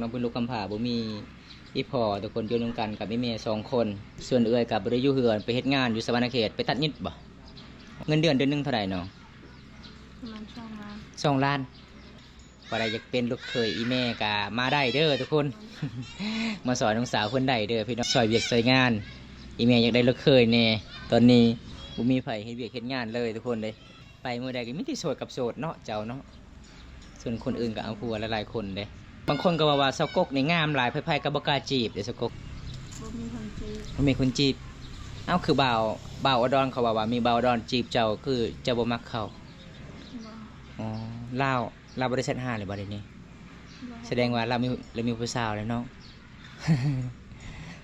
ນ້ອງເປັນລູກກຳພ້າ ບໍ່ມີອີ່ພໍ່ ທຸກຄົນຢູ່ນຳກັນກັບອີ່ແມ່ສອງຄົນ. ສ່ວນເອື້ອຍກໍບໍ່ໄດ້ຢູ່ເຮືອນ ໄປເຮັດງານຢູ່ສະຫວັນນະເຂດ ໄປຕັດຫຍິບບໍ່? ເງິນເດືອນເດືອນໜຶ່ງເທົ່າໃດນ້ອງ? ປະມານສອງລ້ານ ສອງລ້ານ. ຜູ້ໃດຢາກເປັນລູກເຂີຍອີ່ແມ່ກໍມາໄດ້ເດີທຸກຄົນ ມາຊ່ອຍນ້ອງສາວເພິ່ນໄດ້ເດີພີ່ນ້ອງ ຊ່ອຍວຽກຊ່ອຍງານ. ອີ່ແມ່ຢາກໄດ້ລູກເຂີຍແດ່ ຕອນນີ້ບໍ່ມີໃຜເຮັດວຽກເຮັດງານເລີຍທຸກຄົນເດ້. ໄປມື້ໃດກໍມີແຕ່ໂສດກັບໂສດເນາະເຈົ້າເນາະ. ສ່ວນຄົນອື່ນກໍເອົາຜົວຫຼາຍໆຄົນເດ້. ບາງຄົນກໍເວົ້າວ່າສາວກົກນີ້ງາມຫຼາຍ ໃຜໆກໍບໍ່ກ້າຈີບເດ້ສາວກົກ. ບໍ່ມີຄົນຈີບ ບໍ່ມີຄົນຈີບ. ເອົ້າ ຄືບ່າວ ບ່າວອຸດອນເຂົາເວົ້າວ່າມີບ່າວອຸດອນຈີບເຈົ້າ ຄືເຈົ້າບໍ່ມັກເຂົາ? ບໍ່. ອໍ ລາວ ລາວບໍ່ໄດ້ແຊັດຫາເລີຍບໍ່ດຽວນີ້? ບໍ່. ສະແດງວ່າລາວມີ ລາວມີຜູ້ສາວແລ້ວເນາະ.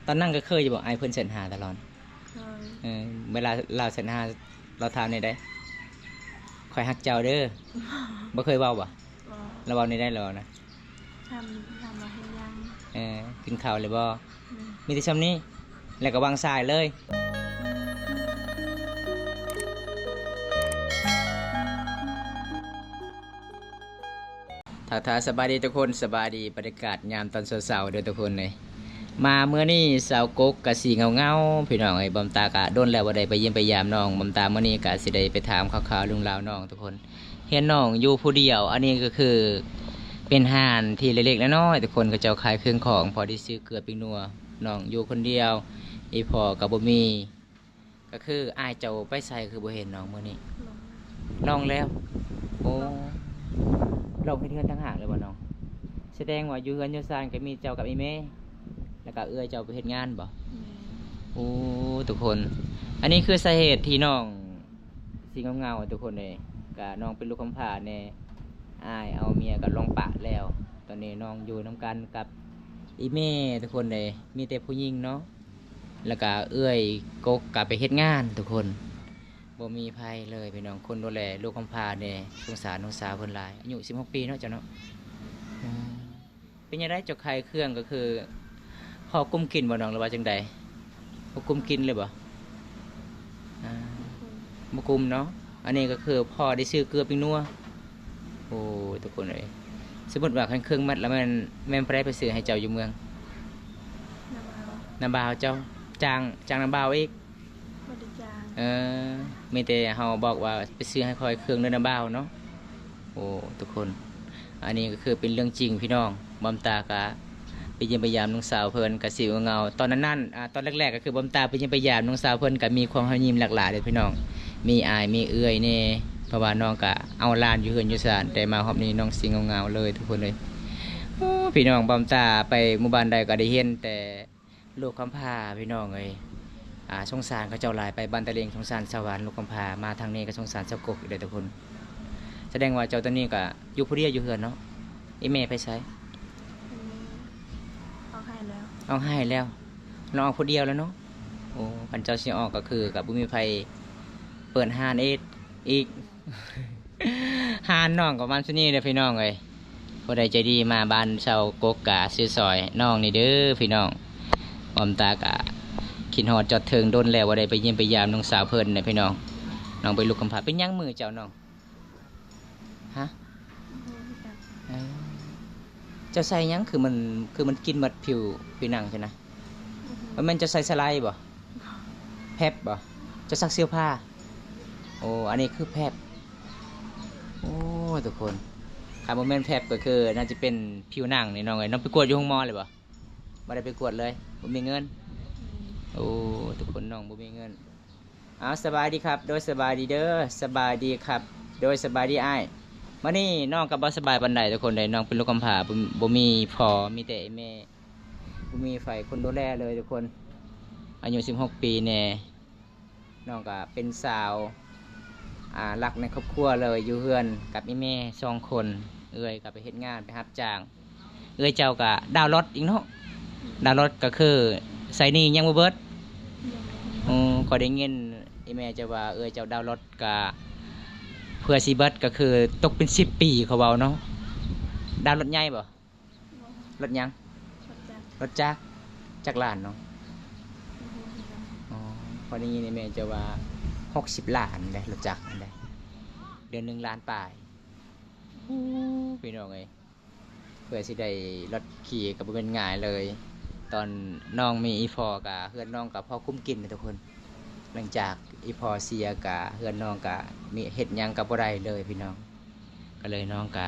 ຕອນນັ້ນກໍເຄີຍຢູ່ບໍ່ ອ້າຍເພິ່ນແຊັດຫາຕະຫຼອດ? ເຄີຍ. ເອີ ເວລາລາວແຊັດຫາ ລາວຖາມແນວໃດ? ຂ້ອຍຮັກເຈົ້າເດີ. ບໍ່ເຄີຍເວົ້າບໍ່? ບໍ່. ລາວເວົ້າແນວໃດລາວເວົ້ານະ? ຖາມ ຖາມວ່າເຮັດຫຍັງ? ເອີ ກິນເຂົ້າແລ້ວບໍ່? ອືມ. ມີແຕ່ຊ່ຳນີ້ ແລ້ວກໍວາງສາຍເລີຍ. ທັກທາຍສະບາຍດີທຸກຄົນ ສະບາຍດີບັນຍາກາດຍາມຕອນເຊົ້າໆເດີທຸກຄົນເອີຍ. ມາມື້ນີ້ສາວກົກກະຊິເຫງົາໆ ພີ່ນ້ອງເອີຍ. ບອມຕາກະດົນແລ້ວບໍ່ໄດ້ໄປຢ້ຽມໄປຢາມນ້ອງ ບອມຕາມື້ນີ້ກະຊິໄດ້ໄປຖາມຂ່າວໆເລື່ອງລາວນ້ອງທຸກຄົນ. ເຫັນນ້ອງຢູ່ຜູ້ດຽວ ອັນນີ້ກໍຄືເປັນຮ້ານທີ່ເລັກໆນ້ອຍໆ ທຸກຄົນ ເຂົາເຈົ້າຂາຍເຄື່ອງຂອງ ພໍໄດ້ຊື້ເກືອປີ້ງນົວ. ນ້ອງຢູ່ຄົນດຽວ ອີ່ພໍ່ກໍບໍ່ມີ. ກໍຄືອ້າຍເຈົ້າໄປໃສ ຄືບໍ່ເຫັນນ້ອງມື້ນີ້? ລອງ ລອງແລ້ວ. ໂອ້ ລອງເຮັດເຮືອນຕ່າງຫາກເລີຍບໍ່ນ້ອງ? ສະແດງວ່າຢູ່ເຮືອນຢູ່ຊານກໍມີເຈົ້າກັບອີ່ແມ່ ແລ້ວກໍເອື້ອຍເຈົ້າໄປເຮັດງານບໍ່? ແມ່ນ. ໂອ້ ທຸກຄົນ ອັນນີ້ຄືສາເຫດທີ່ນ້ອງຊິເຫງົາໆ ທຸກຄົນເອີຍ. ກະນ້ອງເປັນລູກກຳພ້າແດ່ ອ້າຍເອົາເມຍກັບລອງປະແລ້ວ. ຕອນນີ້ນ້ອງຢູ່ນຳກັນກັບອີ່ແມ່ ທຸກຄົນເອີຍ ມີແຕ່ຜູ້ຍິງເນາະ. ແລ້ວກະເອື້ອຍກົກກະໄປເຮັດງານທຸກຄົນ ບໍ່ມີໃຜເລີຍພີ່ນ້ອງ ຄົນດູແລລູກກຳພ້າແດ່. ສົງສານນ້ອງສາວເພິ່ນຫຼາຍ ອາຍຸສິບຫົກປີເນາະເຈົ້າເນາະ. ອືມ ເປັນຈັ່ງໃດເຈົ້າຂາຍເຄື່ອງ ກໍຄືພໍກຸມກິນບໍ່ນ້ອງ ຫຼືວ່າຈັ່ງໃດ? ບໍ່ກຸມກິນເລີຍບໍ່? ອ່າ ບໍ່ກຸມເນາະ. ອັນນີ້ກໍຄືພໍໄດ້ຊື້ເກືອປີ້ງນົວ. ໂອ້ຍ ທຸກຄົນເອີຍ ສົມມຸດວ່າຄັນເຄື່ອງໝົດແລ້ວແມ່ນ ແມ່ນຜູ້ໃດໄປຊື້ໃຫ້ເຈົ້າຢູ່ເມືອງ? ນ້າບ່າວ ນ້າບ່າວເຈົ້າ. ຈ້າງ ຈ້າງນ້າບ່າວອີກ? ບໍ່ໄດ້ຈ້າງ. ເອີ ມີແຕ່ເຮົາບອກວ່າໄປຊື້ໃຫ້ຂ້ອຍເຄື່ອງເດີນ້າບ່າວເນາະ. ໂອ້ ທຸກຄົນ ອັນນີ້ກໍຄືເປັນເລື່ອງຈິງພີ່ນ້ອງ. ບອມຕາກະໄປຢ້ຽມໄປຢາມນ້ອງສາວເພິ່ນ ກະຊິເຫງົາໆ ຕອນນັ້ນໆ ອາ ຕອນແລກໆ ກໍຄືບອມຕາໄປຢ້ຽມໄປຢາມນ້ອງສາວເພິ່ນ ກະມີຄວາມຮອຍຍິ້ມຫຼາກຫຼາຍເດ້ພີ່ນ້ອງ ມີອ້າຍມີເອື້ອຍແດ່ ເພາະວ່ານ້ອງກະເອົາຫຼານຢູ່ເຮືອນຢູ່ຊານ ແຕ່ມາຮອບນີ້ນ້ອງຊິເຫງົາໆເລີຍທຸກຄົນເອີຍ. ໂອ້ ພີ່ນ້ອງ ບອມຕາໄປໝູ່ບ້ານໃດກໍໄດ້ເຫັນແຕ່ ລູກກຳພ້າພີ່ນ້ອງເອີຍ. ອ່າ ສົງສານເຂົາເຈົ້າຫຼາຍ ໄປບ້ານຕະເລງສົງສານສາວຫວານ ລູກກຳພ້າ ມາທາງນີ້ກໍສົງສານສາວກົກອີກເດີທຸກຄົນ. ສະແດງວ່າເຈົ້າຕອນນີ້ກໍຢູ່ຜູ້ດຽວຢູ່ເຮືອນເນາະ? ອີ່ແມ່ໄປໃສ? ອອກໄຮ່ແລ້ວ ອອກໄຮ່ແລ້ວ. ນ້ອງອອກຜູ້ດຽວແລ້ວເນາະ. ໂອ້ ຄັນເຈົ້າຊິອອກກໍຄືກໍບໍ່ມີໃຜເປີດຮ້ານເຮັດອີກ. ຮ້ານນ້ອງກໍປະມານສ່ຳນີ້ເດີພີ່ນ້ອງເອີຍ. ຜູ້ໃດໃຈດີມາບ້ານຊາວກົກກະຊື້ຊ່ອຍນ້ອງນີ້ເດີພີ່ນ້ອງ. ບອມຕາກະຄິດຮອດຈອດເຖິງ ດົນແລ້ວບໍ່ໄດ້ໄປຢ້ຽມໄປຢາມນ້ອງສາວເພິ່ນເດີພີ່ນ້ອງ. ນ້ອງເປັນລູກກຳພ້າ. ເປັນຫຍັງມືເຈົ້ານ້ອງ? ຮະ? ບໍ່ຮູ້ຈັກ. ເອີ ເຈົ້າໃສ່ຫຍັງ ຄືມັນ ຄືມັນກິນໝົດຜິວ ຜິວໜັງຊີ້ນະ? ບໍ່ຮູ້. ບໍ່ແມ່ນເຈົ້າໃສ່ສະໄລບໍ່? ແພັບບໍ່? ເຈົ້າຊັກເສື້ອຜ້າ? ໂອ້ ອັນນີ້ຄືແພັບ. ໂອ້ ທຸກຄົນ ຖ້າບໍ່ແມ່ນແພັບກໍຄືໜ້າຈະເປັນຜິວໜັງນີ້ນ້ອງເອີຍ. ນ້ອງໄປກວດຢູ່ໂຮງໝໍແລ້ວບໍ່? ບໍ່ໄດ້ໄປກວດເລີຍ ບໍ່ມີເງິນ. ໂອ້ ທຸກຄົນ ນ້ອງບໍ່ມີເງິນ. ເອົາ ສະບາຍດີຄັບ. ໂດຍ ສະບາຍດີເດີ. ສະບາຍດີຄັບ. ໂດຍ ສະບາຍດີອ້າຍ. ມື້ນີ້ນ້ອງກໍບໍ່ສະບາຍປານໃດທຸກຄົນເອີຍ. ນ້ອງເປັນລູກກຳພ້າ ບໍ່ ບໍ່ມີພໍ່ ມີແຕ່ແມ່ ບໍ່ມີໃຜຄົນດູແລເລີຍທຸກຄົນ. ອາຍຸສິບຫົກປີແດ່. ນ້ອງກໍເປັນສາວ ອ່າ ຫຼັກໃນຄອບຄົວເລີຍ ຢູ່ເຮືອນກັບອີ່ແມ່ສອງຄົນ. ເອື້ອຍກໍໄປເຮັດງານ ໄປຮັບຈ້າງ. ເອື້ອຍເຈົ້າກໍດາວລົດອີກເນາະ? ດາວລົດກໍຄືໃຊ້ໜີ້ຍັງບໍ່ເບິດ? ຍັງບໍ່ເບິດ. ໂອ້ ຂ້ອຍໄດ້ຍິນອີ່ແມ່ເຈົ້າວ່າເອື້ອຍເຈົ້າດາວລົດກໍເພື່ອຊິເບິດ ກໍຄືຕົກເປັນສິບປີ ເຂົາເວົ້າເນາະ. ດາວລົດໃຫຍ່ບໍ່? ບໍ່. ລົດຫຍັງ? ລົດຈັກ. ລົດຈັກ. ຈັກລ້ານນ້ອງ? ບໍ່ຮູ້ຄືກັນ. ອໍ ຂ້ອຍໄດ້ຍິນແມ່ເຈົ້າວ່າຫົກສິບລ້ານເດ້ ລົດຈັກຫັ້ນເດ້ ເດືອນໜຶ່ງລ້ານປາຍ. ໂອ້ ພີ່ນ້ອງເອີຍ. ເພື່ອຊິໄດ້ລົດຂີ່ກໍບໍ່ແມ່ນງ່າຍເລີຍ. ຕອນນ້ອງມີອີ່ພໍ່ກໍເຮືອນນ້ອງກໍພໍກຸ້ມກິນນະທຸກຄົນ. ຫຼັງຈາກອີ່ພໍ່ເສຍກໍເຮືອນນ້ອງກໍມີ ເຮັດຫຍັງກໍບໍ່ໄດ້ເລີຍພີ່ນ້ອງ. ກໍເລີຍນ້ອງກໍ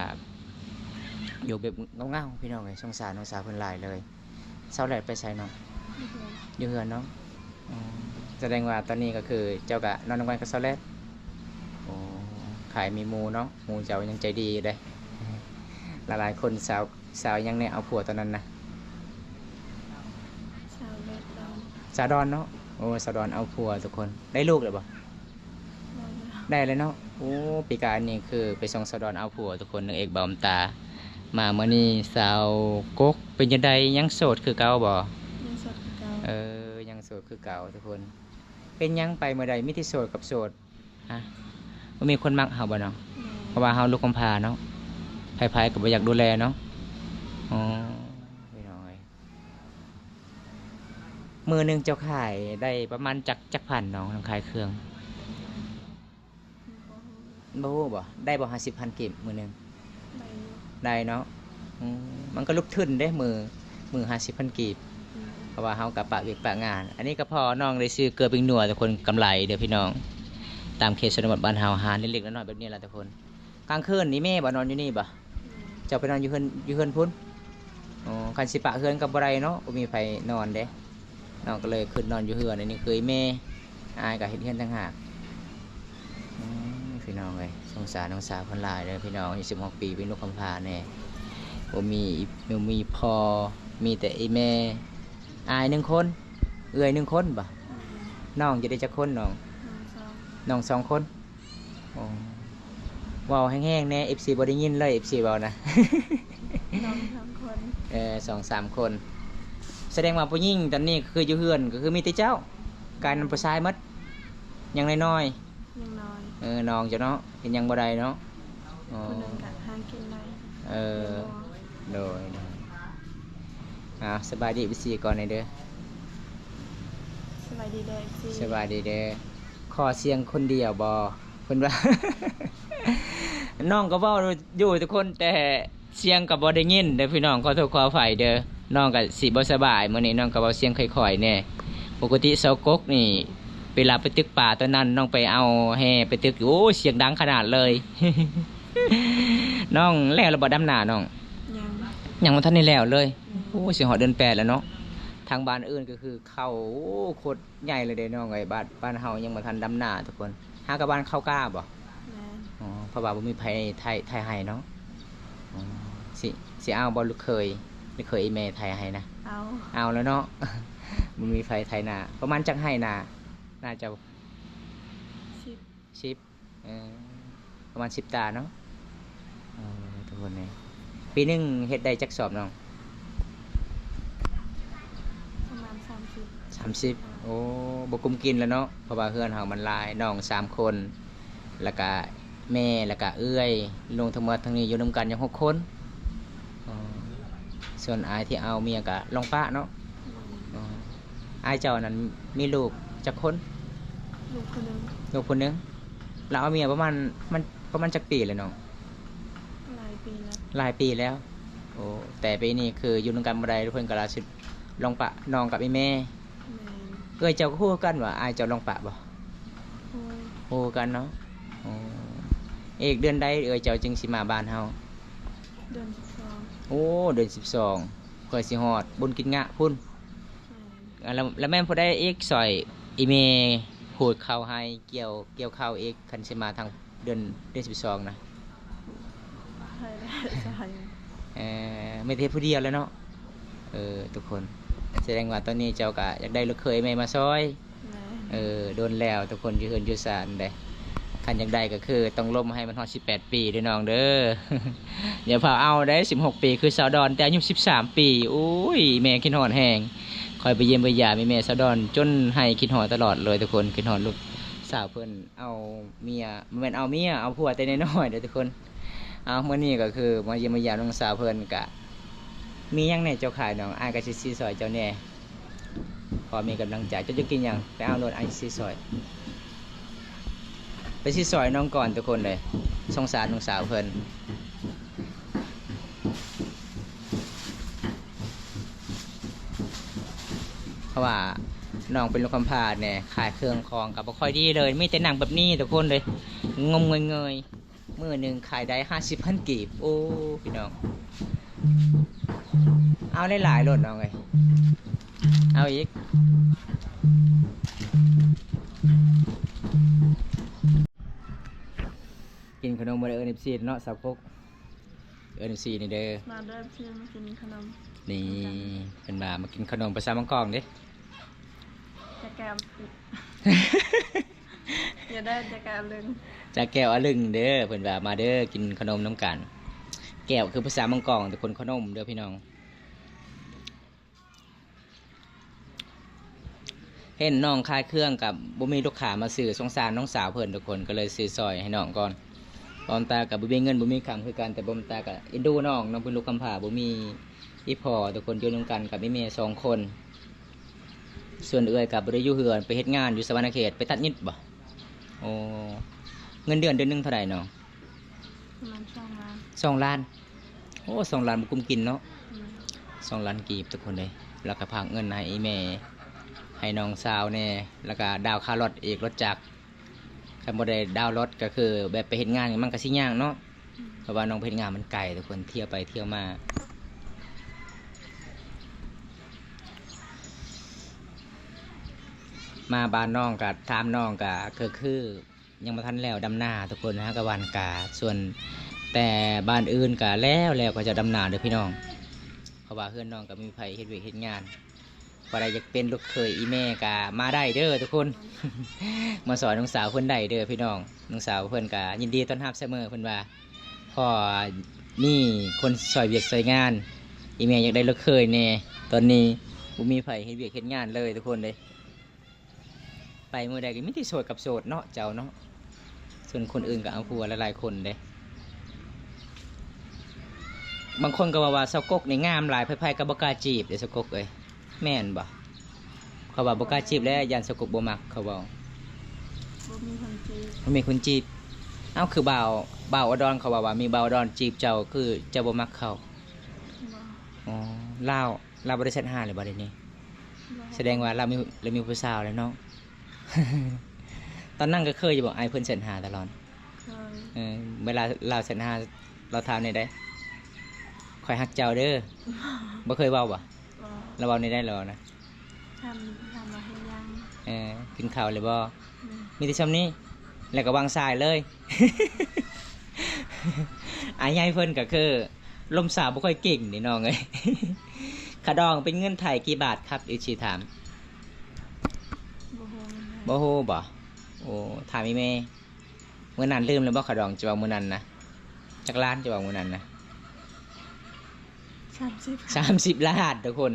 ຢູ່ແບບເຫງົາໆ ພີ່ນ້ອງເອີຍ. ສົງສານນ້ອງສາວເພິ່ນຫຼາຍເລີຍ. ເຊົາແລ້ວໄປໃສນ້ອງ? ຢູ່ເຮືອນເນາະ. ອືມ ສະແດງວ່າຕອນນີ້ກໍຄືເຈົ້າກໍນອນນຳກັນກັບສາວແລດ. ໂອ້ ຂາຍມີໝູ່ເນາະ, ໝູ່ເຈົ້າຍັງໃຈດີຢູ່ເດ້. ຫຼາຍໆຄົນ ສາວ ສາວຫຍັງແດ່ເອົາຜົວຕອນນັ້ນນະ? ສາວດອນ ສາວດອນເນາະ. ໂອ້ ສາວດອນເອົາຜົວທຸກຄົນ. ໄດ້ລູກແລ້ວບໍ່? ໄດ້ແລ້ວເນາະ. ໂອ້ ປີກາຍນີ້ຄືໄປສົ່ງສາວດອນເອົາຜົວທຸກຄົນ, ນາງເອກບ່າວອຳຕາ. ມາມື້ນີ້ສາວກົກເປັນຈັ່ງໃດ? ຍັງໂສດຄືເກົ່າບໍ່? ຍັງໂສດຄືເກົ່າ. ເອີ ຍັງໂສດຄືເກົ່າທຸກຄົນ. ເປັນຫຍັງໄປເມື່ອໃດມີແຕ່ໂສດກັບໂສດ? ຮະ ບໍ່ມີຄົນມັກເຮົາບໍ່ນ້ອງ? ແມ່ນ. ເພາະວ່າເຮົາລູກກຳພ້າເນາະ, ໃຜໆກໍບໍ່ຢາກດູແລເນາະ. ອໍ ພີ່ນ້ອງເອີຍ. ມື້ໜຶ່ງເຈົ້າຂາຍໄດ້ປະມານຈັກ ຈັກພັນນ້ອງ ນຳຂາຍເຄື່ອງ? ບໍ່ຮູ້ ບໍ່ຮູ້ບໍ່? ໄດ້ບໍ່ ຫ້າສິບພັນກີບມື້ໜຶ່ງ? ໄດ້ຢູ່ ໄດ້ເນາະ. ອືມ ມັນກໍລຸກທຶນເດ້ ມື້ ມື້ຫ້າສິບພັນກີບ. ອືມ ເພາະວ່າເຮົາກໍປະວຽກປະງານ. ອັນນີ້ກໍພໍນ້ອງໄດ້ຊື້ເກືອປິງນົວທຸກຄົນ, ກຳໄລເດີ້ພີ່ນ້ອງ. ຕາມເຂດຊົນນະບົດບ້ານເຮົາ ຮ້ານເລັກໆນ້ອຍໆແບບນີ້ລະທຸກຄົນ. ກາງຄືນນີ້ແມ່ບໍ່ນອນຢູ່ນີ້ບໍ່? ແມ່ນ. ເຈົ້າໄປນອນຢູ່ເຮືອນ ຢູ່ເຮືອນພຸ້ນ? ອໍ ຄັນຊິປະເຮືອນກໍບໍ່ໄດ້ເນາະ, ບໍ່ມີໃຜນອນເດ້. ນ້ອງກໍເລີຍຂຶ້ນນອນຢູ່ເຮືອນ. ອັນນີ້ຄືອີ່ແມ່, ອ້າຍກໍເຮັດເຮືອນຕ່າງຫາກ. ອືມ ພີ່ນ້ອງເອີຍ, ສົງສານນ້ອງສາວເພິ່ນຫຼາຍເດີພີ່ນ້ອງ. ອາຍຸສິບຫົກປີ ເປັນລູກກຳພ້າແດ່, ບໍ່ມີ ບໍ່ມີພໍ່, ມີແຕ່ອີ່ແມ່. ອ້າຍໜຶ່ງຄົນ, ເອື້ອຍໜຶ່ງຄົນບໍ່? ແມ່ນ. ນ້ອງຢູ່ໄດ້ຈັກຄົນນ້ອງ? ນ້ອງສອງ ນ້ອງສອງຄົນ. ອໍ ເວົ້າແຮງໆແດ່ ເອັຟຊີບໍ່ໄດ້ຍິນເລີຍ ເອັຟຊີເວົ້ານະ. ນ້ອງສອງຄົນ ເອີ ສອງສາມຄົນ. ສະແດງວ່າຜູ້ຍິງຕອນນີ້ກໍຄືຢູ່ເຮືອນກໍຄືມີແຕ່ເຈົ້າ, ກາຍນຳຜູ້ຊາຍໝົດ. ຍັງນ້ອຍໆ ຍັງນ້ອຍ. ເອີ ນ້ອງເຈົ້າເນາະ ເຮັດຫຍັງບໍ່ໄດ້ເນາະ. ອໍ ຜູ້ໜຶ່ງກໍຫາກິນໄດ້. ເອີ ໂດຍ ໂດຍ. ອ້າວ ສະບາຍດີເອັຟຊີກ່ອນແດ່ເດີ. ສະບາຍດີເດີເອັຟຊີ. ສະບາຍດີເດີ. ຂໍສຽງຄົນດຽວບໍ່? ເພິ່ນວ່າ ນ້ອງກໍເວົ້າຢູ່ທຸກຄົນ, ແຕ່ສຽງກໍບໍ່ໄດ້ຍິນເດີພີ່ນ້ອງ, ຂໍໂທດຂໍອະໄພເດີ. ນ້ອງກໍຊິບໍ່ສະບາຍ, ມື້ນີ້ນ້ອງກໍເວົ້າສຽງຄ່ອຍໆແດ່. ປົກກະຕິສາວກົກນີ້ ເວລາໄປຕຶກປາຕອນນັ້ນ ນ້ອງໄປເອົາແຮ່ໄປຕຶກຢູ່, ໂອ້ ສຽງດັງຂະໜາດເລີຍ. ນ້ອງແລ້ວລະບໍ່ ດຳນານ້ອງ? ຍັງ ຍັງບໍ່ທັນໄດ້ແລ້ວເລີຍ. ອືມ ໂອ້ ຊິຮອດເດືອນແປດແລ້ວເນາະ. ທາງບ້ານອື່ນກໍຄືເຂົ້າ ໂອ້ ໂຄດໃຫຍ່ເລີຍເດ້ນ້ອງເອີຍ. ບ້ານ ບ້ານເຮົາຍັງບໍ່ທັນດຳນາທຸກຄົນ. ຫາກັບບ້ານເຂົ້າກ້າບໍ່? ແມ່ນ. ອໍ ເພາະວ່າບໍ່ມີໃຜໄຖ ໄຖໄຮ່ເນາະ. ອໍ ຊິ ຊິເອົາບໍ່ລູກເຂີຍ? ລູກເຂີຍອີ່ແມ່ໄຖໄຮ່ນະ? ເອົາ ເອົາແລ້ວເນາະ. ບໍ່ມີໃຜໄຖນາ. ປະມານຈັກໄຮ່ນາ ນາເຈົ້າ? ສິບ ສິບ. ເອີ ປະມານສິບຕາເນາະ. ເອີ ທຸກຄົນເອີຍ. ປີໜຶ່ງເຮັດໄດ້ຈັກສອບນ້ອງ? ປະມານສາມສິບ ສາມສິບ. ໂອ້ ບໍ່ກຸ້ມກິນແລ້ວເນາະ, ເພາະວ່າເຮືອນເຮົາມັນຫຼາຍ, ນ້ອງສາມຄົນ ແລ້ວກະແມ່ ແລ້ວກະເອື້ອຍ, ລວມທັງໝົດທັງນີ້ຢູ່ນຳກັນຍັງຫົກຄົນ. ອໍ ສ່ວນອ້າຍທີ່ເອົາເມຍກະລອງປະເນາະ. ແມ່ນ. ອໍ ອ້າຍເຈົ້ານັ້ນມີລູກຈັກຄົນ? ລູກຄົນໜຶ່ງ. ລູກຄົນໜຶ່ງ. ລາວເອົາເມຍປະມານ ມັນປະມານຈັກປີແລ້ວນ້ອງ? ຫຼາຍປີແລ້ວ. ຫຼາຍປີແລ້ວ. ໂອ້ ແຕ່ປີນີ້ຄືຢູ່ນຳກັນບໍ່ໄດ້, ເພິ່ນກໍລາສິດລອງປະນ້ອງກັບອີ່ແມ່. ແມ່ນ. ເອື້ອຍເຈົ້າກໍຮູ້ຄືກັນວ່າອ້າຍເຈົ້າລອງປະບໍ່? ຮູ້. ຮູ້ຄືກັນເນາະ. ອໍ ອີກເດືອນໃດເອື້ອຍເຈົ້າຈຶ່ງຊິມາບ້ານເຮົາ? ເດືອນສິບສອງ. ໂອ້ ເດືອນສິບສອງ ເພື່ອຊິຮອດບຸນກິນງະພຸ້ນ. ແມ່ນ. ອາ ແລ້ວ ແລ້ວແມ່ນຜູ້ໃດອີກຊ່ອຍອີ່ແມ່ ຫູດເຂົ້າໄຮ່ ກ່ຽວ ກ່ຽວເຂົ້າອີກ ຄັນຊິມາທາງເດືອນ ເດືອນສິບສອງນະ? ໃຜໄດ້ຊ່ອຍ? ເອີ ມີແຕ່ຜູ້ດຽວແຫຼະເນາະ. ເອີ ທຸກຄົນ ສະແດງວ່າຕອນນີ້ເຈົ້າກະຢາກໄດ້ລູກເຂີຍແມ່ມາຊ່ອຍ. ແມ່ນ. ເອີ ດົນແລ້ວທຸກຄົນ ຢູ່ເຮືອນຢູ່ຊານເດ້. ຄັນຢາກໄດ້ກໍຄືຕ້ອງລົມໃຫ້ມັນຮອດສິບແປດປີເດີ້ນ້ອງເດີ້. ຢ່າພາເອົາເດ້ ສິບຫົກປີ ຄືສາວດອນ ແຕ່ອາຍຸສິບສາມປີ. ໂອ້ຍ ແມ່ຄິດຮອດແຮງ. ຂ້ອຍໄປຢ້ຽມໄປຢາມແມ່ສາວດອນ ຈົນໄຫ້ຄິດຮອດຕະຫຼອດເລີຍທຸກຄົນ. ຄິດຮອດລູກສາວເພິ່ນ ເອົາເມຍ ບໍ່ແມ່ນເອົາເມຍ ເອົາຜົວແຕ່ນ້ອຍໆເດີ້ທຸກຄົນ. ເອົາ ມື້ນີ້ກໍຄືມາຢ້ຽມມາຢາມນ້ອງສາວເພິ່ນ. ກະມີຫຍັງແດ່ເຈົ້າຂາຍນ້ອງ? ອ້າຍກໍຊິຊື້ຊ່ອຍເຈົ້າແດ່ ພໍມີກຳລັງໃຈ. ເຈົ້າຈະກິນຫຍັງ? ໄປເອົາໂລດ ອ້າຍຊິຊື້ຊ່ອຍ. ໄປຊື້ຊ່ອຍນ້ອງກ່ອນທຸກຄົນເລີຍ. ສົງສານນ້ອງສາວເພິ່ນ. ເພາະວ່ານ້ອງເປັນລູກກຳພ້າແດ່ ຂາຍເຄື່ອງຂອງກໍບໍ່ຄ່ອຍດີເລີຍ ມີແຕ່ນັ່ງແບບນີ້ທຸກຄົນເລີຍ ງົມເງີຍໆ ມື້ໜຶ່ງຂາຍໄດ້ຫ້າສິບພັນກີບ. ໂອ້ ພີ່ນ້ອງ ເອົາຫຼາຍໆໂລດນ້ອງເອີຍ ເອົາອີກ. ກິນຂະໜົມບໍ່ໄດ້ເອີ້ນເອັຟຊີເນາະ ສາວກົກ ເອີ້ນເອັຟຊີນີ້ເດີ ມາເດີ ເພິ່ນມາກິນຂະໜົມ ນີ້ ເພິ່ນວ່າມາກິນຂະໜົມພາສາບາງກອງເດ້ ຈາແກ້ວ ຢ່າໄດ້ຈາແກ້ວອະລຶງ ຈາແກ້ວອະລຶງເດີ ເພິ່ນວ່າມາເດີ ກິນຂະໜົມນຳກັນ ແກ້ວຄືພາສາບາງກອງ ແຕ່ຄົນຂະໜົມເດີພີ່ນ້ອງ. ເຫັນນ້ອງຂາຍເຄື່ອງກໍບໍ່ມີລູກຄ້າມາຊື້ ສົງສານນ້ອງສາວເພິ່ນທຸກຄົນ ກໍເລີຍຊື້ຊ່ອຍໃຫ້ນ້ອງກ່ອນ. ບ່າວຕາກໍບໍ່ມີເງິນບໍ່ມີຄຳຄືກັນ ແຕ່ບ່າວຕາກໍເອັນດູນ້ອງເນາະ ເພິ່ນລູກກຳພ້າ ບໍ່ມີອີ່ພໍ່ທຸກຄົນ ຢູ່ນຳກັນກັບອີ່ແມ່ສອງຄົນ. ສ່ວນເອື້ອຍກໍບໍ່ໄດ້ຢູ່ເຮືອນ ໄປເຮັດງານຢູ່ສະຫວັນນະເຂດ ໄປຕັດຫຍິບບໍ່? ໂອ້ ເງິນເດືອນເດືອນໜຶ່ງເທົ່າໃດນ້ອງ? ປະມານສອງລ້ານ ສອງລ້ານ ໂອ້ ສອງລ້ານບໍ່ກຸ້ມກິນເນາະ ແມ່ນ ສອງລ້ານກີບທຸກຄົນເອີຍ. ແລ້ວກໍຝາກເງິນໃຫ້ອີ່ແມ່ ໃຫ້ນ້ອງສາວແດ່ ແລ້ວກໍດາວຄ່າລົດອີກ ລົດຈັກ ຄັນບໍ່ໄດ້ດາວລົດກໍຄືແບບໄປເຮັດງານມັນກໍຊິຍາກເນາະ ອືມ ເພາະວ່ານ້ອງໄປເຮັດງານມັນໄກທຸກຄົນ ທ່ຽວໄປທ່ຽວມາ ມາບ້ານນ້ອງກໍຖາມນ້ອງກໍຄື ຍັງບໍ່ທັນແລ້ວດຳນາທຸກຄົນ ຫາກະຫວ່ານກາ ສ່ວນແຕ່ບ້ານອື່ນກະແລ້ວແລ້ວ ເຂົາເຈົ້າດຳນາເດີພີ່ນ້ອງ ເພາະວ່າເຮືອນນ້ອງກະມີໃຜເຮັດວຽກເຮັດງານ. ຜູ້ໃດຢາກເປັນລູກເຂີຍອີ່ແມ່ກະມາໄດ້ເດີທຸກຄົນ ມາຊ່ອຍນ້ອງສາວເພິ່ນໄດ້ເດີພີ່ນ້ອງ ນ້ອງສາວເພິ່ນກະຍິນດີຕ້ອນຮັບສະເໝີ ເພິ່ນວ່າ ເພາະມີຄົນຊ່ອຍວຽກຊ່ອຍງານ ອີ່ແມ່ຢາກໄດ້ລູກເຂີຍແດ່ ຕອນນີ້ບໍ່ມີໃຜເຮັດວຽກເຮັດງານເລີຍທຸກຄົນເດ້. ໄປມື້ໃດກໍມີແຕ່ໂສດກັບໂສດເນາະ ເຈົ້າເນາະ ສ່ວນຄົນອື່ນກໍເອົາຜົວຫຼາຍໆຄົນເດ້. ບາງຄົນກໍເວົ້າວ່າສາວກົກນີ້ງາມຫຼາຍ ໃຜໆກໍບໍ່ກ້າຈີບເດ້ສາວກົກເອີຍ ແມ່ນບໍ່? ເຂົາວ່າບໍ່ກ້າຈີບແລ້ວ ຢ້ານສາວກົກບໍ່ມັກ ເຂົາເວົ້າ ບໍ່ມີຄົນຈີບ ບໍ່ມີຄົນຈີບ. ເອົ້າ ຄືບ່າວ ບ່າວອຸດອນ ເຂົາເວົ້າວ່າມີບ່າວອຸດອນຈີບເຈົ້າ ຄືເຈົ້າບໍ່ມັກເຂົາ? ບໍ່ ອໍ ລາວ ລາວບໍ່ໄດ້ແຊັດຫາເລີຍບໍ່ດຽວນີ້? ບໍ່ ສະແດງວ່າລາວມີ ລາວມີຜູ້ສາວແລ້ວເນາະ. ຕອນນັ້ນກໍເຄີຍຢູ່ບໍ່ ອ້າຍເພິ່ນແຊັດຫາຕະຫຼອດ? ເຄີຍ ເອີ ເວລາລາວແຊັດຫາ ລາວຖາມແນວໃດ? ຂ້ອຍຮັກເຈົ້າເດີ. ບໍ່ເຄີຍເວົ້າບໍ່? ບໍ່ ລາວເວົ້າແນວໃດລາວເວົ້ານະ? ຖາມ ຖາມວ່າເຮັດຫຍັງ? ເອີ ກິນເຂົ້າແລ້ວບໍ່? ແມ່ນ ມີແຕ່ຊ່ຳນີ້ ແລ້ວກໍວາງສາຍເລີຍ. ອ້າຍໃຫຍ່ເພິ່ນກໍຄືລົມສາວບໍ່ຄ່ອຍເກັ່ງນີ້ນ້ອງເອີຍ. ຂະດອງເປັນເງິນໄທກີ່ບາດຄັບ? ເອັຟຊີຖາມ. ບໍ່ຮູ້ເງິນໄທ ບໍ່ຮູ້ບໍ່? ໂອ້ ຖາມອີ່ແມ່. ມື້ນັ້ນລືມແລ້ວບໍ່ ຂະດອງເຈົ້າເວົ້າມື້ນັ້ນນະ? ຈັກລ້ານເຈົ້າເວົ້າມື້ນັ້ນນະ? ສາມສິບ ສາມສິບລ້ານທຸກຄົນ.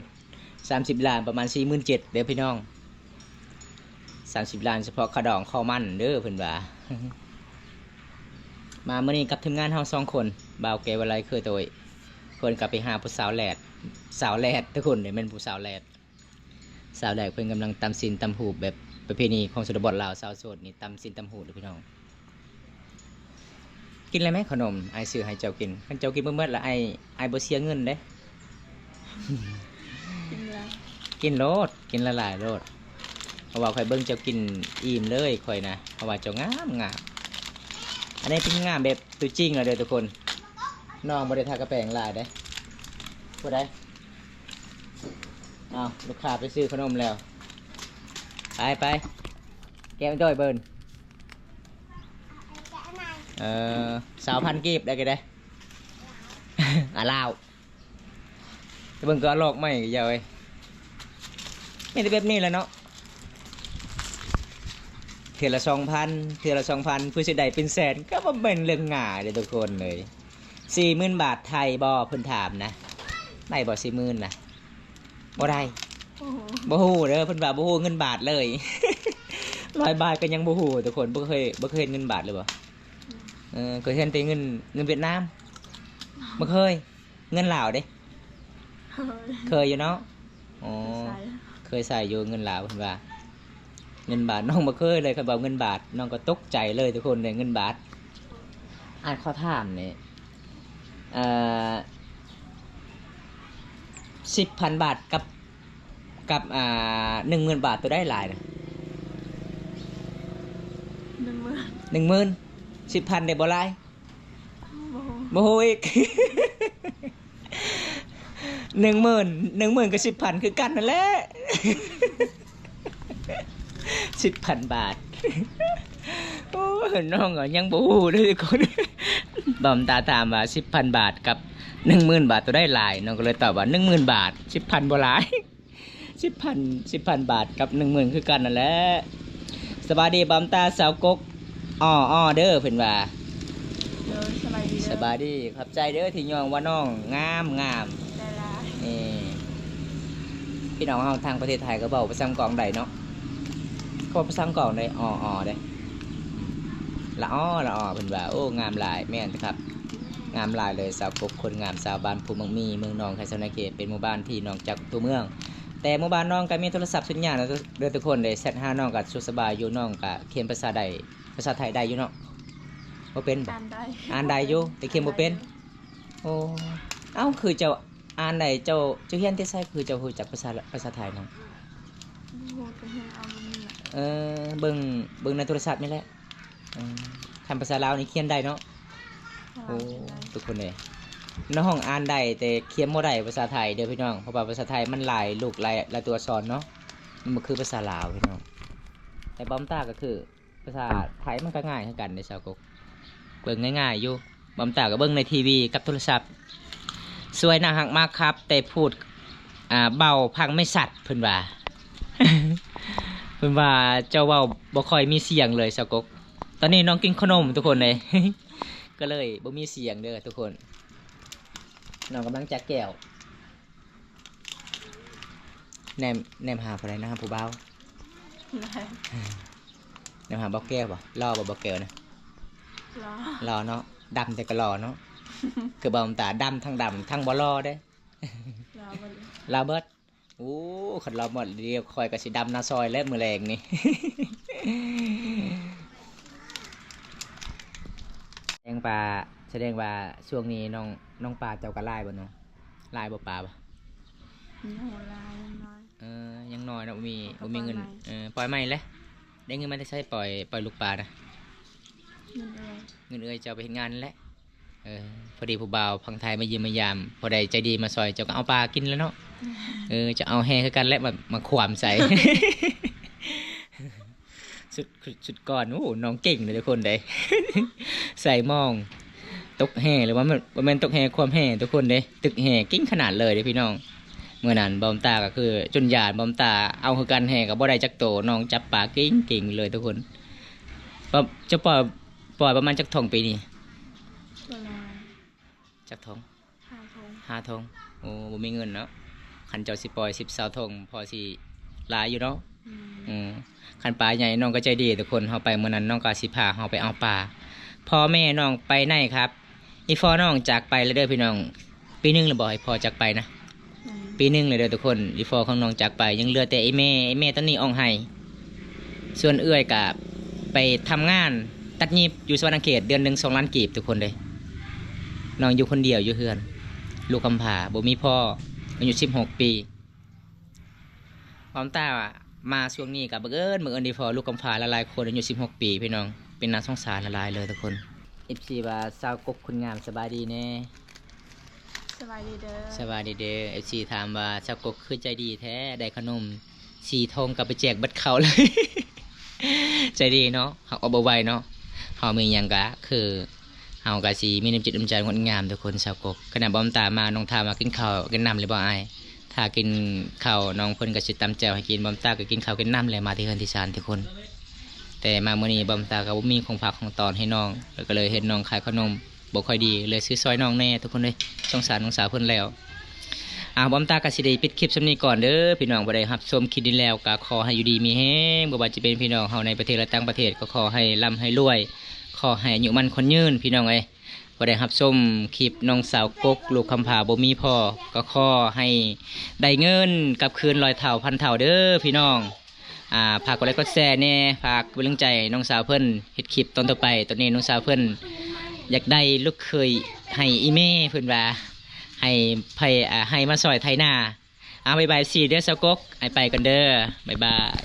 ສາມສິບລ້ານ ປະມານສີ່ໝື່ນເຈັດເດີພີ່ນ້ອງ. ສາມສິບລ້ານສະເພາະຂະດອງເຂົ້າມັນເດີເພິ່ນວ່າ. ມາມື້ນີ້ກັບທີມງານເຮົາສອງຄົນ ບ່າວແກ້ວວະໄລ ເຄີຍໂຕຍ ເພິ່ນກໍໄປຫາຜູ້ສາວແຫຼດ ສາວແຫຼດທຸກຄົນ ແມ່ນຜູ້ສາວແຫຼດ. ສາວແຫຼດເພິ່ນກຳລັງຕຳຊີ້ນຕຳຫູບ ແບບປະເພນີຂອງຊົນນະບົດລາວ ສາວໂສດນີ້ຕຳຊີ້ນຕຳຫູບເດີພີ່ນ້ອງ. ກິນແລ້ວແມະຂະໜົມ ອ້າຍຊື້ໃຫ້ເຈົ້າກິນ. ຄັນເຈົ້າກິນບໍ່ໝົດລະ ອ້າຍ ອ້າຍບໍ່ເສຍເງິນເດ້. ກິນລະ ກິນໂລດ ກິນຫຼາຍໆໂລດ. ເພາະວ່າຂ້ອຍເບິ່ງເຈົ້າກິນອີ່ມເລີຍຂ້ອຍນະ ເພາະວ່າເຈົ້າງາມໆ. ອັນນີ້ເປັນງາມແບບຕົວຈິງລະເດີທຸກຄົນ. ນ້ອງບໍ່ໄດ້ທາກະແປງຫຼາຍເດ້. ຜູ້ໃດ? ອ້າວ ລູກຄ້າໄປຊື້ຂະໜົມແລ້ວ. ໄປ ໄປ ແກະມາຈ່ອຍເບິ່ງ. ເອີ ຊາວພັນກີບໄດ້ກໍໄດ້. ອາ ລາວ ໄປເບິ່ງກະລອກໃໝ່ ຢ່າເອີຍ. ມີແຕ່ແບບນີ້ແຫຼະເນາະ. ເທື່ອລະສອງພັນ ເທື່ອລະສອງພັນ ເພື່ອຊິໄດ້ເປັນແສນ ກໍບໍ່ແມ່ນເລື່ອງງ່າຍເດ້ທຸກຄົນເອີຍ. ສີ່ໝື່ນບາດໄທບໍ່? ເພິ່ນຖາມນະ. ໄດ້ບໍ່ສີ່ໝື່ນນະ? ບໍ່ໄດ້. ໂອ້ໂຫ ບໍ່ຮູ້ເດີ ເພິ່ນວ່າບໍ່ຮູ້ເງິນບາດເລີຍ. ຮ້ອຍບາດກໍຍັງບໍ່ຮູ້ທຸກຄົນ. ບໍ່ເຄີຍ ບໍ່ເຄີຍເຫັນເງິນບາດເລີຍບໍ່? ອືມ ເອີ ເຄີຍເຫັນແຕ່ເງິນ ເງິນຫວຽດນາມ. ບໍ່ເຄີຍ. ເງິນລາວເດ້? ເຄີຍ ເຄີຍຢູ່ເນາະ. ອໍ ເຄີຍໃຊ້ ເຄີຍໃຊ້ຢູ່ເງິນລາວ. ເພິ່ນວ່າເງິນບາດ ນ້ອງບໍ່ເຄີຍເລີຍ. ຄັນເວົ້າເງິນບາດ ນ້ອງກໍຕົກໃຈເລີຍທຸກຄົນເດ້ ເງິນບາດ. ອາ ຂໍຖາມແດ່ ເອີ ສິບພັນບາດກັບ ກັບ ອ່າ ໜຶ່ງໝື່ນບາດ ໂຕໃດຫຼາຍນະ? ໜຶ່ງໝື່ນ ໜຶ່ງໝື່ນ ສິບພັນ ໄດ້ບໍ່ຫຼາຍ? ບໍ່ ບໍ່ຮູ້ອີກ ໜຶ່ງໝື່ນ ໜຶ່ງໝື່ນ ກັບ ສິບພັນ ຄືກັນຫັ້ນແຫຼະ ສິບພັນບາດ. ໂອ້ຍ ນ້ອງກໍຍັງບໍ່ຮູ້ເດ້ທຸກຄົນ ບ່າວຕາຖາມວ່າ ສິບພັນບາດກັບໜຶ່ງໝື່ນບາດ ໂຕໃດຫຼາຍ? ນ້ອງກໍເລີຍຕອບວ່າ ໜຶ່ງໝື່ນບາດ ສິບພັນບໍ່ຫຼາຍ ສິບພັນ ສິບພັນບາດກັບໜຶ່ງໝື່ນຄືກັນນັ້ນແຫຼະ. ສະບາຍດີບ່າວຕາ ສາວກົກ ອໍໆ ເດີ ເພິ່ນວ່າ. ໂດຍ ສະບາຍດີເດີ. ສະບາຍດີ ຂອບໃຈເດີທີ່ຍ້ອງວ່ານ້ອງງາມໆ ຫຼາຍໆ. ນີ້ ພີ່ນ້ອງເຮົາທາງປະເທດໄທກໍເວົ້າພາສາກອງໄດ້ເນາະ ເວົ້າພາສາກອງໄດ້ ອໍໆ ເດ້ ລະອໍ ລະອໍ ເພິ່ນວ່າ. ໂອ້ ງາມຫຼາຍ ແມ່ນຄັບ ງາມຫຼາຍເລີຍ ສາວກົກຄົນງາມ ຊາວບ້ານພູໝາກມີ ເມືອງໜອງໄຄ ສະຫວັນນະເຂດ ເປັນໝູ່ບ້ານທີ່ໜອງຈາກຕົວເມືອງ ແຕ່ໝູ່ບ້ານນ້ອງກໍມີໂທລະສັບສັນຍານເດີທຸກຄົນເດ້. ແຊັດຫານ້ອງກໍສຸກສະບາຍຢູ່ ນ້ອງກໍຂຽນພາສາໄດ້ ພາສາໄທໄດ້ຢູ່ເນາະ? ບໍ່ເປັນບໍ່? ອ່ານໄດ້ ອ່ານໄດ້ຢູ່ ແຕ່ຂຽນບໍ່ເປັນ. ໂອ້ ເອົ້າ ຄືເຈົ້າອ່ານໄດ້ ເຈົ້າ ເຈົ້າຮຽນແຕ່ໃສ ຄືເຈົ້າຮູ້ຈັກພາສາ ພາສາໄທເນາະ? ບໍ່ຮູ້ ກໍຮຽນເອົາແບບນີ້ແຫຼະ. ເອີ ເບິ່ງ ເບິ່ງໃນໂທລະສັບນີ້ແຫຼະ. ເອີ ຄັນພາສາລາວນີ້ຂຽນໄດ້ເນາະ? ໂອ້ ທຸກຄົນເອີຍ ນ້ອງອ່ານໄດ້ ແຕ່ຂຽນບໍ່ໄດ້ພາສາໄທເດີພີ່ນ້ອງ ເພາະວ່າພາສາໄທມັນຫຼາຍລູກ ຫຼາຍ ຫຼາຍຕົວອັກສອນເນາະ ມັນບໍ່ຄືພາສາລາວພີ່ນ້ອງ. ແຕ່ບ່າວຕາກໍຄື ພາສາໄທມັນກໍງ່າຍຄືກັນເດ້ສາວກົກ ເບິ່ງງ່າຍໆຢູ່. ບ່າວຕາກໍເບິ່ງໃນທີວີກັບໂທລະສັບ. ສວຍ ໜ້າຮັກມາກຄັບ ແຕ່ພູດ ອ່າ ເບົາ ຟັງໄມ່ຊັດ ເພິ່ນວ່າ ເພິ່ນວ່າເຈົ້າເວົ້າບໍ່ຄ່ອຍມີສຽງເລີຍສາວກົກ. ຕອນນີ້ນ້ອງກິນຂະໜົມທຸກຄົນເອີຍ ກໍເລີຍບໍ່ມີສຽງເດີທຸກຄົນ. ນ້ອງກຳລັງຈັກແກ້ວ ແນມ ແນມຫາຜູ້ໃດນະ ຜູ້ບ່າວ? ແນມຫາບ່າວແກ້ວບໍ່? ຫຼໍ່ບໍ່ບ່າວແກ້ວນະ? ຫຼໍ່ ຫຼໍ່ເນາະ ດຳແຕ່ກໍຫຼໍ່ເນາະ. ຄືບ່າວຕາດຳ ທັງດຳ ທັງບໍ່ຫຼໍ່ເດ້. ຫຼໍ່ເບິດ ໂອ້ ຄັນຫຼໍ່ເບິດ ດຽວຂ້ອຍກໍຊິດຳນາຊອຍແລ້ວມື້ແລງນີ້. ສະແດງວ່າ ສະແດງວ່າຊ່ວງນີ້ນ້ອງ ນ້ອງປາເຈົ້າກໍຫຼາຍບໍ່ນ້ອງ? ຫຼາຍບໍ່ປາບໍ່? ຍັງບໍ່ຫຼາຍ ຍັງນ້ອຍ. ເອີ ຍັງນ້ອຍເນາະ ບໍ່ມີ ບໍ່ມີເງິນ. ເອີ ປ່ອຍໃໝ່ແຫຼະ. ໄດ້ເງິນມາແຕ່ໃສ ປ່ອຍ ປ່ອຍລູກປານະ? ເງິນເອື້ອຍ ເງິນເອື້ອຍເຈົ້າໄປເຮັດງານນັ້ນແຫຼະ. ເອີ ພໍດີຜູ້ບ່າວຝັ່ງໄທມາຢ້ຽມມາຢາມ ຜູ້ໃດໃຈດີມາຊ່ອຍ ເຈົ້າກໍເອົາປາກິນແລ້ວເນາະ. ເອີ ເຈົ້າເອົາແຮ່ຄືກັນແຫຼະ ມາ ມາຂວາມໃສ່. ຊຸດ ຊຸດກ່ອນ ໂອ້ ນ້ອງເກັ່ງເດ້ທຸກຄົນເດ້ ໃສ່ມອງ ຕົກແຮ່ ຫຼືວ່າ ບໍ່ແມ່ນຕົກແຮ່ ຂວາມແຮ່ທຸກຄົນເດ້. ຕຶກແຮ່ເກັ່ງຂະໜາດເລີຍເດ້ພີ່ນ້ອງ. ມື້ນັ້ນບ່າວຕາກໍຄືຈົນຢ້ານ ບ່າວຕາເອົາຄືກັນ ແຮ່ກໍບໍ່ໄດ້ຈັກໂຕ. ນ້ອງຈັບປາເກັ່ງໆເລີຍທຸກຄົນ. ເຈົ້າປ່ອຍ ປ່ອຍປະມານຈັກຖົງປີນີ້? ຈັກຖົງ? ຫ້າຖົງ ຫ້າຖົງ. ໂອ້ ບໍ່ມີເງິນເນາະ. ຄັນເຈົ້າຊິປ່ອຍສິບຊາວຖົງ ພໍຊິຫຼາຍຢູ່ເນາະ. ອືມ ອືມ ຄັນປາໃຫຍ່ ນ້ອງກໍໃຈດີທຸກຄົນ. ເຮົາໄປມື້ນັ້ນ ນ້ອງກໍຊິພາເຮົາໄປເອົາປາ. ພໍ່ແມ່ນ້ອງໄປໃນຄັບ. ອີ່ພໍ່ນ້ອງຈາກໄປແລ້ວເດີພີ່ນ້ອງ. ປີໜຶ່ງແລ້ວບໍ່ ອີ່ພໍ່ຈາກໄປນະ? ອືມ ປີໜຶ່ງແລ້ວເດີທຸກຄົນ ອີ່ພໍ່ຂອງນ້ອງຈາກໄປ. ຍັງເຫຼືອແຕ່ອີ່ແມ່ ອີ່ແມ່ຕອນນີ້ອອກໄຮ່. ສ່ວນເອື້ອຍກະໄປທຳງານຕັດຫຍິບຢູ່ສະຫວັນນະເຂດ ເດືອນໜຶ່ງສອງລ້ານກີບທຸກຄົນເດ້. ນ້ອງຢູ່ຄົນດຽວຢູ່ເຮືອນ ລູກກຳພ້າ ບໍ່ມີພໍ່ ອາຍຸສິບຫົກປີ. ຄວາມຕາມາຊ່ວງນີ້ກໍບັງເອີນ ບັງເອີນທີ່ພໍ້ລູກກຳພ້າຫຼາຍໆຄົນ ອາຍຸສິບຫົກປີພີ່ນ້ອງ ເປັນໜ້າສົງສານຫຼາຍໆເລີຍທຸກຄົນ. ເອັຟຊີ ວ່າ ສາວກົກຄົນງາມ ສະບາຍດີແດ່. ສະບາຍດີເດີ ສະບາຍດີເດີ. ເອັຟຊີ ຖາມວ່າ ສາວກົກຄືໃຈດີແທ້ ໄດ້ຂະໜົມສີ່ຖົງກໍໄປແຈກເບິດເຂົ້າເລີຍ. ໃຈດີເນາະ ຮັກເອົາບໍ່ໄຫວເນາະ. ເຮົາມີຫຍັງກະຄື ເຮົາກະຊິມີນ້ຳຈິດນ້ຳໃຈງົດງາມທຸກຄົນ ສາວກົກ. ຂະໜາດບ່າວຕາມາ ນ້ອງຖາມວ່າກິນເຂົ້າກິນນ້ຳແລ້ວບໍ່ອ້າຍ? ຖ້າກິນເຂົ້າ ນ້ອງເພິ່ນກໍຊິຕຳແຈ່ວໃຫ້ກິນ. ບ່າວຕາກໍກິນເຂົ້າກິນນ້ຳແລ້ວ ມາທີ່ເຮືອນທີ່ຊານທຸກຄົນ. ແຕ່ມາມື້ນີ້ບ່າວຕາກໍບໍ່ມີຂອງຝາກຂອງຕ້ອນໃຫ້ນ້ອງ ແລ້ວກໍເລີຍເຫັນນ້ອງຂາຍຂະໜົມບໍ່ຄ່ອຍດີ ເລີຍຊື້ຊ່ອຍນ້ອງແດ່ທຸກຄົນເອີຍ. ສົງສານນ້ອງສາວເພິ່ນແລ້ວ. ອ່າ ບ່າວຕາກໍຊິໄດ້ປິດຄລິບສ່ຳນີ້ກ່ອນເດີພີ່ນ້ອງ. ຜູ້ໃດຮັບຊົມຄລິບນີ້ແລ້ວກໍຂໍໃຫ້ຢູ່ດີມີແຮງ ບໍ່ວ່າຈະເປັນພີ່ນ້ອງເຮົາໃນປະເທດ ແລະ ຕ່າງປະເທດ ກໍຂໍໃຫ້ລ່ຳໃຫ້ລວຍ ຂໍໃຫ້ອາຍຸໝັ້ນຂວັນຍືນພີ່ນ້ອງເອີຍ. ຜູ້ໃດຮັບຊົມຄລິບນ້ອງສາວກົກ ລູກກຳພ້າບໍ່ມີພໍ່ ກໍຂໍໃຫ້ໄດ້ເງິນກັບຄືນຮ້ອຍເທົ່າພັນເທົ່າເດີພີ່ນ້ອງ. ອ່າ ຝາກກົດໄລກົດແຊແດ່ ຝາກເປັນກຳລັງໃຈນ້ອງສາວເພິ່ນເຮັດຄລິບຕອນຕໍ່ໄປ. ຕອນນີ້ນ້ອງສາວເພິ່ນຢາກໄດ້ລູກເຂີຍໃຫ້ອີ່ແມ່ ເພິ່ນວ່າໃຫ້ໃຜ ອ່າ ໃຫ້ມາຊ່ອຍໄຖນາ. ອ່າ ບາຍບາຍ ເອັຟຊີ ເດີ ສາວກົກ ອ້າຍໄປກ່ອນເດີ ບາຍບາຍ.